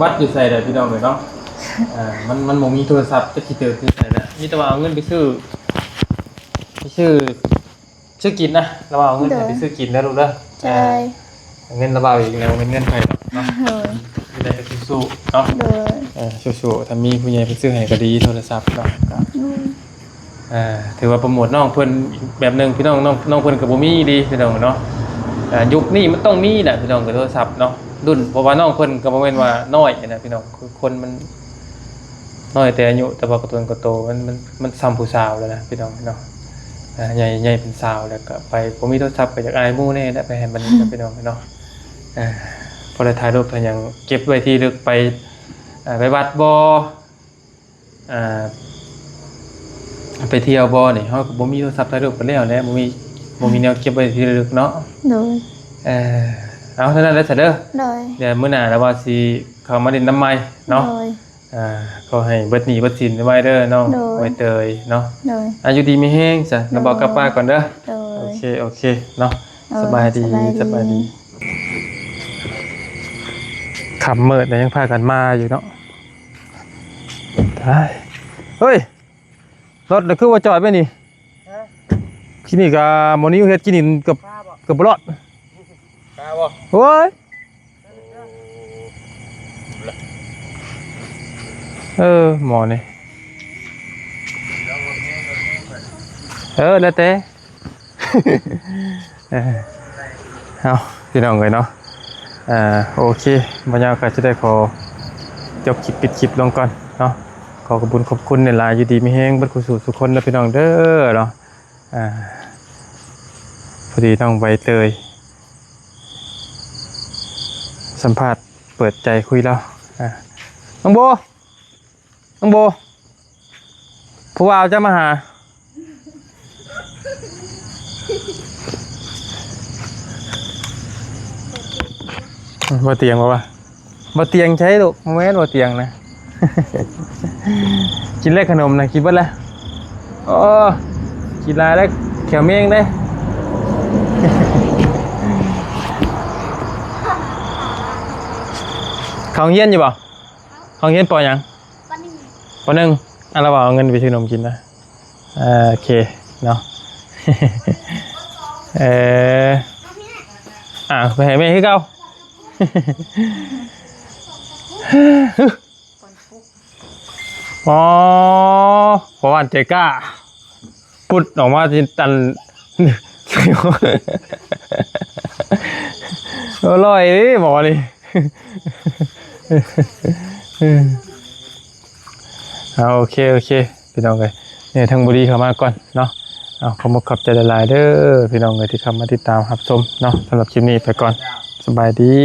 ບັດຢູ່ໃສແຫຼະ ພີ່ນ້ອງເອີຍເນາະ. ອ່າ ມັນ ມັນບໍ່ມີໂທລະສັບ ຈັກຊິເຕີມຢູ່ໃສລະ ມີແຕ່ວ່າເອົາເງິນໄປຊື້ ໄປຊື້ ຊື້ກິນນະ ລະວ່າເອົາເງິນໃຫ້ ໂດຍ ໄປຊື້ກິນເດີລູກເດີ. ໂດຍ. ເງິນລະບ່າວອີກແລ້ວ ບໍ່ແມ່ນເງິນໃຜດອກເນາະ. ໂດຍ. ມີແຕ່ກະສູ້ໆເນາະ. ໂດຍ. ເອີ ສູ້ໆ ຖ້າມີຜູ້ໃຫຍ່ເພິ່ນຊື້ໃຫ້ກໍດີ ໂທລະສັບເນາະ. ໂດຍ. ອ່າ ຖືວ່າໂປຣໂມດນ້ອງເພິ່ນອີກແບບໜຶ່ງ ພີ່ນ້ອງ. ນ້ອງ ນ້ອງເພິ່ນກໍບໍ່ມີດີ ພີ່ນ້ອງເນາະ. ອ່າ ຍຸກນີ້ມັນຕ້ອງມີແຫຼະ ພີ່ນ້ອງ ກໍໂທລະສັບເນາະ ລຸ້ນ ເພາະວ່ານ້ອງເພິ່ນກໍບໍ່ແມ່ນວ່ານ້ອຍນະ ພີ່ນ້ອງ ຄືຄົນມັນນ້ອຍແຕ່ອາຍຸ ແຕ່ວ່າກະຕົນກະໂຕ ມັນ ມັນ ມັນສ່ຳຜູ້ສາວແລ້ວນະ ພີ່ນ້ອງເນາະ. ອ່າ ໃຫຍ່ ໃຫຍ່ເປັນສາວແລ້ວກໍໄປ ບໍ່ມີໂທລະສັບກໍຢາກອາຍໝູ່ແດ່ແຫຼະ ໄປໃຫ້ບັນນີ້ ພີ່ນ້ອງເນາະ. ອ່າ ພໍໄດ້ຖ່າຍຮູບຖ່າຍຫຍັງ ເກັບໄວ້ທີ່ລະລຶກ ໄປ ອ່າ ໄປວັດບໍ່ ອ່າ ໄປທ່ຽວບໍ່ນີ້ ເຮົາກໍບໍ່ມີໂທລະສັບຖ່າຍຮູບກັນແລ້ວແຫຼະ ບໍ່ມີ ບໍ່ມີແນວເກັບໄວ້ທີ່ລະລຶກເນາະ. ໂດຍ. ເອີ ເອົາ ເທົ່ານັ້ນແຫຼະຊະເດີ. ໂດຍ. ດຽວມື້ໜ້າລະວ່າຊິເຂົ້າມາຫຼິ້ນນຳໃໝ່ເນາະ. ໂດຍ. ອ່າ ຂໍໃຫ້ເບິດໜີ້ເບິດສິນໄວໆເດີນ້ອງ ໂດຍ ໃບເຕີຍເນາະ. ໂດຍ. ອ່າ ຢູ່ດີມີແຮງຊະ ໂດຍ ລະເວົ້າກັບປ້າກ່ອນເດີ. ໂດຍ. ໂອເຄ ໂອເຄເນາະ. ໂດຍ ສະບາຍດີ ສະບາຍດີ ສະບາຍດີ. ຄ່ຳມືດແລ້ວຍັງພາກັນມາຢູ່ເນາະ. ຕາຍ ເຮີ້ຍ ລົດລະຄືວ່າຈອດໄວ້ນີ້? ຮະ? ທີ່ນີ້ກະໝໍນິວເຮັດກິນນີ້ເກືອບ ກາບໍ່ ເກືອບບໍ່ລອດ. ກາບໍ່? ໂອ້ຍ ເອີ ໝໍນີ້ ເອີ ແລ້ວແຕ່. ເອີ ເອົາ ພີ່ນ້ອງເອີຍເນາະ. ເອີ ໂອເຄ ບໍ່ຍາວກໍຈະໄດ້ຂໍຈົບຄລິບ ປິດຄລິບລົງກ່ອນເນາະ. ຂໍຂອບຄຸນຂອບຄຸນຫຼາຍໆ ຢູ່ດີມີແຮງເບິດຄູ່ສູ່ທຸກຄົນເດີພີ່ນ້ອງເດີເນາະ. ອ່າ ພໍດີນ້ອງໃບເຕີຍສຳພາດເປີດໃຈຄຸຍລາວ. ອ່າ ນ້ອງໂບ ນ້ອງໂບ ຜູ້ບ່າວຈະມາຫາ. ບໍ່ຕຽງບໍ່ວະ? ບໍ່ຕຽງໃຊ່ລູກ? ບໍ່ແມ່ນບໍ່ຕຽງນະ. ກິນແລ້ວຂະໜົມນະ ກິນເບິດແລ້ວ? ໂອ້ ກິນຫຼາຍແລ້ວ ແຂວເມງເດ້. ເຂົ້າໂຮງຮຽນຢູ່ບໍ່? ເຂົ້າໂຮງຮຽນ ປໍ ຫຍັງ? ປໍໜຶ່ງ ປໍໜຶ່ງ. ອ່ະ ລະວ່າເອົາເງິນໄປຊື້ໜົມກິນນະ. ເອີ ໂອເຄເນາະ. ເອີ ອ່າ ໄປໃຫ້ແມ່ຄືເກົ່າ. ອໍ ພໍ່ບ້ານໃຈກ້າ ປຸດອອກມາທີ່ອັນ ອະລ່ອຍເດ້ໝໍນີ້. ເອົາ ໂອເຄ ໂອເຄ ພີ່ນ້ອງເອີຍ ນີ້ທາງບໍດີເຂົ້າມາກ່ອນເນາະ. ເອົາ ຂອບມຸກຂອບໃຈຫຼາຍໆເດີພີ່ນ້ອງເອີຍ ທີ່ເຂົ້າມາຕິດຕາມຮັບຊົມເນາະ. ສຳລັບຄລິບນີ້ໄປກ່ອນ ສະບາຍດີ.